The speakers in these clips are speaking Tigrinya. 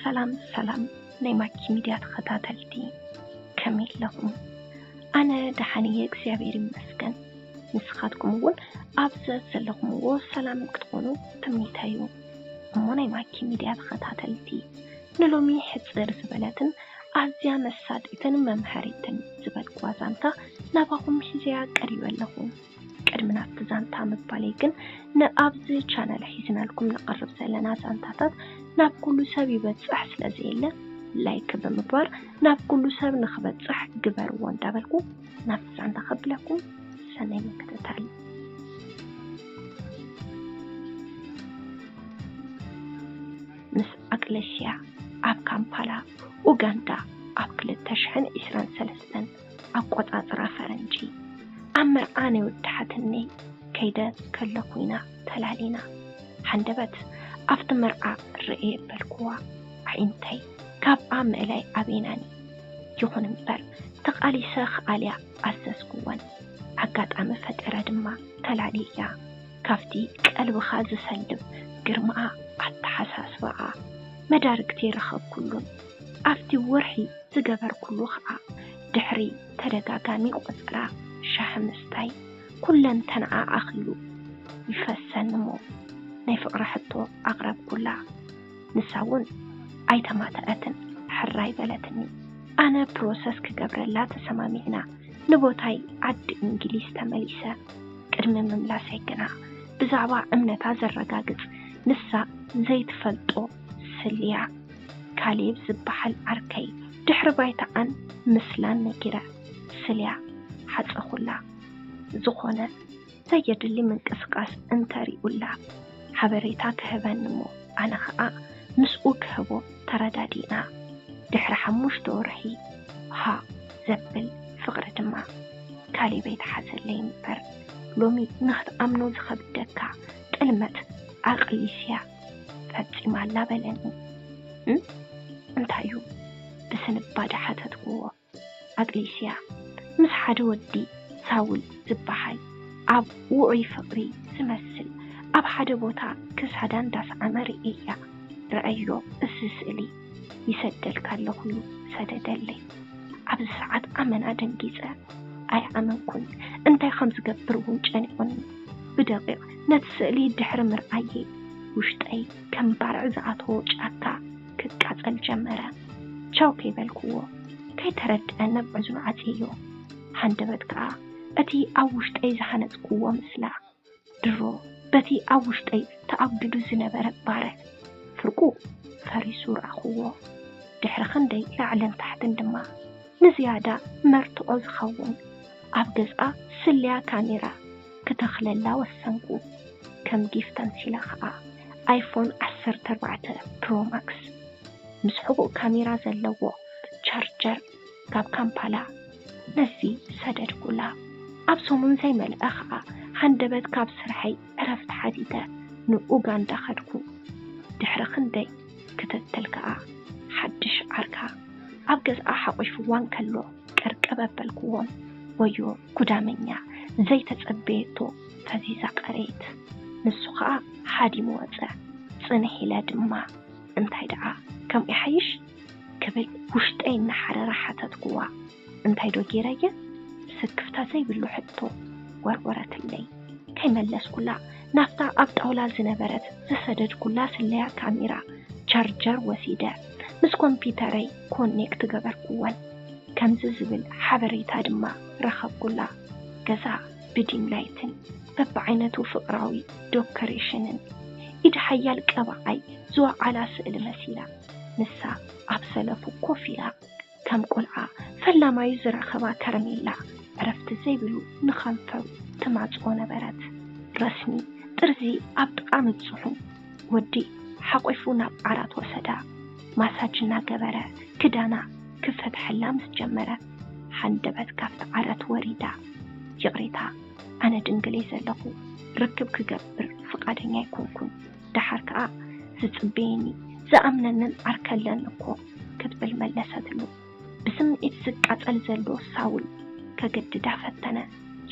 ሰላም ሰላም ናይ ማኪ ሚድያ ተኸታተልቲ፣ ከመይ ኣለኹም? ኣነ ደሓን እየ እግዚኣብሔር ይመስገን። ንስኻትኩም እውን ኣብ ዘለኹምዎ ሰላም ክትኾኑ ትምኒተይ እዩ። እሞ ናይ ማኪ ሚድያ ተኸታተልቲ፣ ንሎሚ ሕፅር ዝበለትን ኣዝያ መሳጢትን መምሃሪትን ዝበልኩዋ ዛንታ ናባኹም ሒዘያ ቀሪበ ኣለኹ። ቅድሚ ናብቲ ዛንታ ምባለይ ግን፣ ንኣብዚ ቻነል ሒዝናልኩም ንቐርብ ዘለና ዛንታታት ናብ ኩሉ ሰብ ይበፅሕ ስለ ዘየለ፣ ላይክ ብምግባር ናብ ኩሉ ሰብ ንኽበፅሕ ግበርዎ እንዳበልኩ፣ ናብቲ ዛንታ ከብለኩም። ሰናይ ምክትታል። ምስ ኣቅለሽያ ኣብ ካምፓላ ኡጋንዳ፣ ኣብ ክልተ ሽሕን ዕስራን ሰለስተን ኣቆጻጽራ ፈረንጂ፣ ኣብ መርዓ ናይ ወዲ ሓትነይ ከይደ ከለኹ ኢና ተላሊና። ሃንደበት ኣብቲ መርዓ ርእየ በልኩዋ፣ ኣዒንተይ ካብኣ ምእላይ ኣበይናኒ። ይኹን እምበር፣ ተቓሊሰ ክኣልያ ኣዘዝኩወን። ኣጋጣሚ ፈጠረ ድማ ተላልየያ። ካብቲ ቀልብኻ ዝሰልብ ግርማኣ፣ ኣተሓሳስባኣ፣ መዳርግቲ ረኸብኩሉን። ኣብቲ ወርሒ ዝገበርኩሉ ኸኣ፣ ድሕሪ ተደጋጋሚ ቆጸራ ሻሂ ምስታይ፣ ኩለንተናኣ ኣኺሉ ይፈሰኒ እሞ፣ ናይ ፍቕሪ ሕቶ ኣቕረብኩላ። ንሳ እውን ኣይተማተኣትን፣ ሕራይ በለትኒ። ኣነ ፕሮሰስ ክገብረላ ተሰማሚዕና፣ ንቦታይ ዓዲ እንግሊዝ ተመሊሰ። ቅድሚ ምምላሰይ ግና፣ ብዛዕባ እምነታ ዘረጋግጽ ንሳ ዘይትፈልጦ ስልያ፣ ካሌብ ዝበሃል ዓርከይ፣ ድሕሪ ባይታኣን ምስላን ነጊረ፣ ስልያ ሓጸኹላ። ዝኾነ ዘየድሊ ምንቅስቃስ እንተሪኡላ፣ ሓበሬታ ክህበኒ እሞ፣ ኣነ ኸኣ ምስኡ ክህቦ ተረዳዲእና። ድሕሪ ሓሙሽተ ወርሒ፣ ሃ ዘብል ፍቕሪ ድማ። ካሌብ ኣይትሓዘለይ እምበር፣ ሎሚ ንኽትኣምኖ ዝኸብደካ ጥልመት ኣቅሊስያ ፈጺማላ በለኒ። እም? እንታይ እዩ? ብስንባደ ሓተትክዎ። ኣቅሊስያ ምስ ሓደ ወዲ ሳውል ዝበሃል ኣብ ውዑይ ፍቕሪ ዝመስል ኣብ ሓደ ቦታ ክሳዳ እንዳሰዓመ ርእየያ። ረኣዮ፣ እዚ ስእሊ ይሰደልካ ኣለኹ ኢሉ ሰደደለይ። ኣብዚ ሰዓት ኣመና ደንጊጸ። ኣይኣመንኩን። እንታይ ከም ዝገብር እውን ጨኒቑኒ። ብደቂቕ ነቲ ስእሊ ድሕሪ ምርኣየይ፣ ውሽጠይ ከም ባርዕ ዝኣተዎ ጫካ ክቃጸል ጀመረ። ቻው ከይበልክዎ፣ ከይተረድአ ናብ ዕዝኑ ዓጽየዮ። ሃንደበት ከኣ እቲ ኣብ ውሽጠይ ዝሃነጽክዎ ምስላ ድሮ በቲ ኣብ ውሽጠይ ተኣጉድዱ ዝነበረ ባርዕ ፍርቁ ፈሪሱ ረኣኽዎ። ድሕሪ ክንደይ ላዕልን ታሕትን ድማ ንዝያዳ መርትዖ ዝኸውን ኣብ ገዝኣ ስልያ ካሜራ ክተኽለላ ወሰንኩ። ከም ጊፍት ተምሲላ ኸኣ ኣይፎን ዓሰርተ ኣርባዕተ ፕሮ ማክስ ምስ ሕቡእ ካሜራ ዘለዎ ቻርጀር ካብ ካምፓላ ነዚ ሰደድኩላ። ኣብ ሰሙን ዘይመልአ ኸኣ ሃንደበት ካብ ስርሐይ ዕረፍቲ ሓቲተ ንኡጋንዳ ኸድኩ። ድሕሪ ክንደይ ክትትል ከኣ ሓድሽ ዓርካ ኣብ ገዝኣ ሓቒፍዋ እንከሎ ቅርቅብ ኣበልክዎም። ወዮ ጉዳመኛ፣ ዘይተጸበየቶ ፈዚዛ ቀረየት። ንሱ ኸኣ ሃዲሙ ወጸ። ጽንሕ ኢለ ድማ፣ እንታይ ደኣ ከምኡ ይሓይሽ? ክብል ውሽጠይ እናሓረረ ሓተትክዋ። እንታይ ዶ ገይረየ? ስክፍታ ዘይብሉ ሕቶ ወርወረትለይ። ከይመለስኩላ ናብታ ኣብ ጣውላ ዝነበረት ዝሰደድኩላ ስለያ ካሜራ ቻርጀር ወሲደ ምስ ኮምፒተረይ ኮኔክት ገበርኩወን። ከምዚ ዝብል ሓበሬታ ድማ ረኸብኩላ። ገዛ ብዲም ላይትን በብዓይነቱ ፍቕራዊ ዶኮሬሽንን፣ ኢድ ሓያል ቀባዓይ ዝወዓላ ስእሊ መሲላ፣ ንሳ ኣብ ሰለፉ ኮፍ ኢላ፣ ከም ቆልዓ ፈላማዩ ዝረኸባ ከረሜላ ዕረፍቲ ዘይብሉ ንኸንፈሩ ትማጽኦ ነበረት። ረስኒ ጥርዚ ኣብ ጥቓ ምብጽሑ፣ ወዲ ሓቂፉ ናብ ዓራት ወሰዳ። ማሳጅ እናገበረ ክዳና ክፈትሐላ ምስ ጀመረ፣ ሃንደበት ካብቲ ዓራት ወሪዳ፣ ይቕሬታ፣ ኣነ ድንግል እየ ዘለኹ፣ ርክብ ክገብር ፍቓደኛ ኣይኮንኩን። ደሓር ከኣ ዝጽበየኒ ዝኣምነንን ዓርከ ኣለኒ እኮ፣ ክትብል መለሰትሉ። ብስምዒት ዝቃጸል ዘሎ ሳውል ከገድዳ ፈተነ።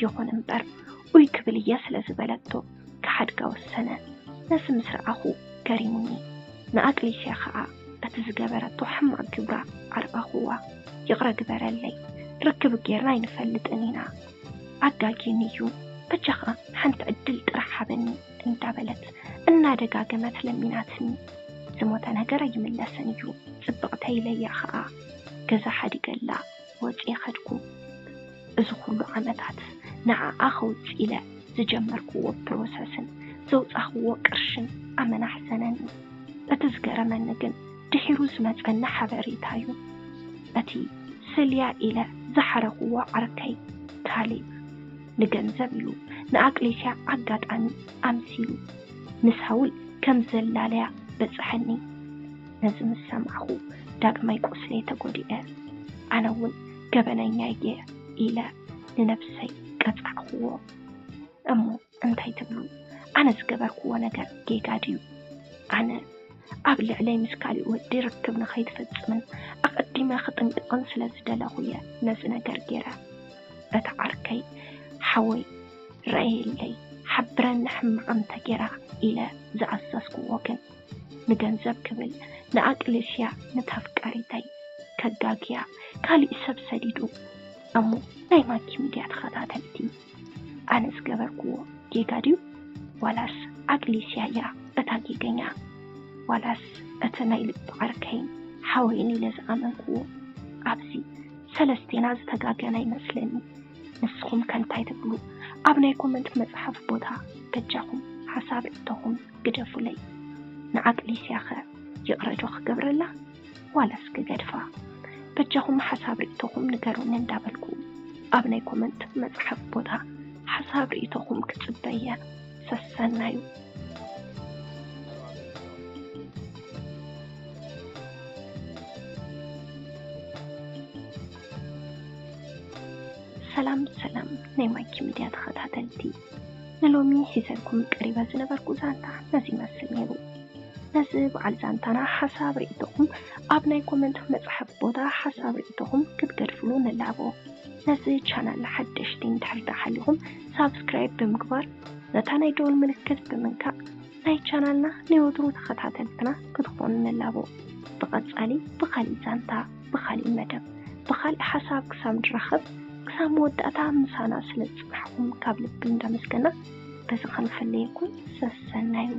ይኹን እምበር፣ ኡይ ክብል እየ ስለ ዝበለቶ፣ ክሓድጋ ወሰነ። ነዚ ምስ ረኣኹ ገሪሙኒ። ንኣቅሊስያ ኸኣ በቲ ዝገበረቶ ሕማቕ ግብራ ኣርኣኹዋ። ይቕረ ግበረለይ፣ ርክብ ጌርና ኣይንፈልጥን ኢና። ኣጋጊኒ እዩ፣ በጃኻ ሓንቲ ዕድል ጥራሕ ሃበኒ እንዳበለት እናደጋገመት ለሚናትኒ። ዝሞተ ነገር ኣይምለስን እዩ ጽብቕተይ ኢለያ ኸኣ ገዛ ሓዲገላ ወጺኤ ከድኩ። እዚ ኩሉ ዓመታት ንዓኣ ከውጽእ ኢለ ዝጀመርክዎ ፕሮሰስን ዘውጻኽዎ ቅርሽን ኣመና ኣሕዘነኒ። እቲ ዝገረመኒ ግን ድሒሩ ዝመጸኒ ሓበሬታ እዩ። እቲ ስልያ ኢለ ዝሓረኽዎ ዓርከይ ካሌብ ንገንዘብ ኢሉ ንኣቅሌስያ ኣጋጣሚ ኣምሲሉ ንሳውል ከም ዘላለያ በጽሐኒ። ነዚ ምስ ሰማዕኹ ዳግማይ ቁስለይ ተጎዲኤ። ኣነ እውን ገበነኛ እየ ኢለ ንነብሰይ ቀጻዕኽዎ። እሞ እንታይ ትብሉ? ኣነ ዝገበርክዎ ነገር ጌጋ ድዩ? ኣነ ኣብ ልዕለይ ምስ ካሊእ ወዲ ርክብ ንኸይትፍጽምን ኣቐዲመ ክጥንቅቕን ስለ ዝደለኹ እየ ነዚ ነገር ገይረ። እቲ ዓርከይ ሓወይ ረኣየለይ፣ ሓብረኒ ሕማቕ እንተጌራ ኢለ ዝኣዘዝክዎ ግን ንገንዘብ ክብል ንኣቅሌስያ ንታ ኣፍቃሪተይ ከጋግያ ካሊእ ሰብ ሰዲዱ። እሞ ናይ ማኪ ሚድያ ተኸታተልቲ ኣነ ዝገበርክዎ ጌጋ ድዩ? ዋላስ ኣቅሌስያ እያ እታ ጌገኛ? ዋላስ እቲ ናይ ልቢ ዓርከይን ሓወይን ኢለ ዝኣመንክዎ ኣብዚ ሰለስቴና ዝተጋገና ይመስለኒ። ንስኹም ከ እንታይ ትብሉ? ኣብ ናይ ኮመንት መጽሓፍ ቦታ በጃኹም ሓሳብ ርእይቶኹም ግደፉለይ። ንኣቅሌስያ ኸ ይቕረ ዶ ክገብረላ ዋላስ ክገድፋ? በጃኹም ሓሳብ ርእይቶኹም ንገሩኒ እንዳበልኩ ኣብ ናይ ኮመንት መጽሓፍ ቦታ ሓሳብ ርእይቶኹም ክጽበ እየ። ሰሰናዩ። ሰላም ሰላም ናይ ማኪ ሚድያ ተኸታተልቲ፣ ንሎሚ ሒዘልኩም ቀሪበ ዝነበርኩ ዛንታ ነዚ ይመስል ነይሩ። ነዚ በዓል ዛንታና ሓሳብ ርእይቶኹም ኣብ ናይ ኮመንት መጽሓፍ ቦታ ሓሳብ ርእይቶኹም ክትገድፍሉ ንላቦ። ነዚ ቻናል ሓደሽቲ እንድሕር ደኣ ሓሊኹም ሳብስክራይብ ብምግባር ነታ ናይ ደወል ምልክት ብምንካእ ናይ ቻናልና ናይ ወትሩ ተኸታተልትና ክትኾኑ ንላቦ። ብቐጻሊ ብኻሊእ ዛንታ፣ ብኻሊእ መደብ፣ ብኻሊእ ሓሳብ ክሳብ ንራኸብ፣ ክሳብ መወዳእታ ምሳና ስለ ዝጸናሕኩም ካብ ልቢ እንዳመስገና፣ በዚ ክንፍለየኩም ሰሰናዩ።